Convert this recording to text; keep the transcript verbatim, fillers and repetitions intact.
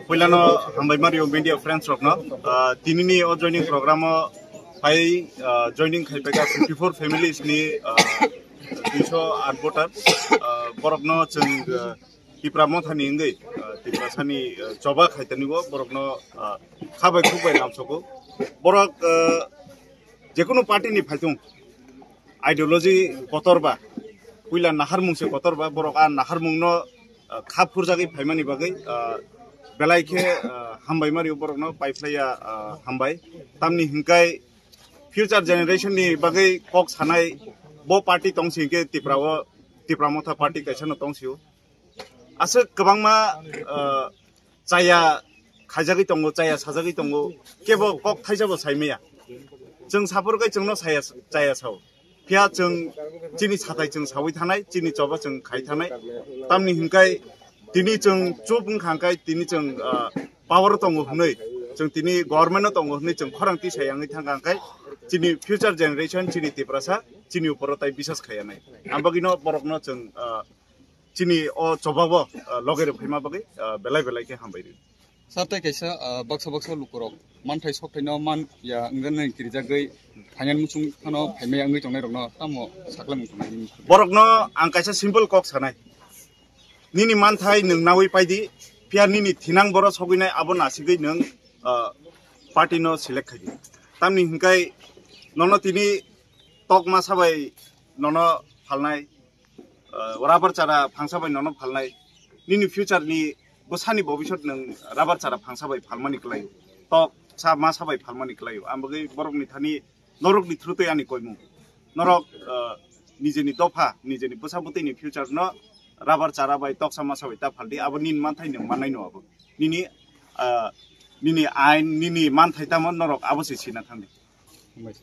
Puilano hambai mario media friends rokno, ah, tinini o joining program o phai, ah, joining khai paika fifty-four families ni, ah, duiso aat voter, ah, borokno chwng, ah, Tipra Mothani wngwi, ah, Tiprasani, ah, choba khaitani bo borokno, ah, khabai khukbai lamsoko. Borok, ah, jekunu party ni phaithung, ideology kotor ba, puila naharmung se kotor ba, borok a naharmung no, ah, kha phurjagwi phaimani bagwi, ah, belai khe, ah, hambai mario borokno paiphlaiya, ah, hambai. Tamni hinkai future generation ni bagwi kok sanai bo party tongsi hinkhe Tipra o, Tipra Motha party kaisa no tongsio. Aswk kwbangma, ah, chaya khaijagwi tongo, chaya sajagwi tongo, kebo kok thaisa bo saimaya. Chwng saphur kai chwngno saya, chaya sao. Phiya chwng chini sathai chwng sawi thanai, chini choba chwng khai thanai. Tamni hinkai tini chwng chup wngkha hinkai tini chwng, ah, power tongo hwnwi, chwng tini government o tongo hwnwi chwng khorang tisa yangwi thangkha hinkai chini future generation, chini Tiprasa, chini uporo tai bisas khaiya nai. Ang bagwino borokno chwng, ah, chini o chobabo, ah, loge rw phaima bagwi, ah, belai belai khe hambai rw. Sir, tei kaisa, ah, baksa baksa lukurok manthai sokthai no man ya wngna nai kirijagwi phainani muchung phano phaimai wngwi tongnai rokno tamo saklamung tongnai nini? Borokno ang kaisa simple kok sanai. Nini manthai nwng nawi paidi, phiya nini thinang boro sogwinai abo nasigwi nwng, ah, party no select khaidi. Tamni hinkai nono tini tok masa bai nono phalnai, ah, rubber chara phangsa bai nono phalnai, nini future ni bwsani bobisot nwng rubber chara phangsa bai phalmani kwlaio, tok sa masa bai phalmani kwlaio. Ang bagwi borokni thani norokni through twi ani koimung. Norok, ah, nijeni dopha, nijeni bwsa bwtwini future no rubber chara bai toksa masa bai ta phaldi, abo nini manthai nwng mannai no abo. Nini, ah, nini ain, nini manthai tamo norok abo se sina thangdi. Hambai.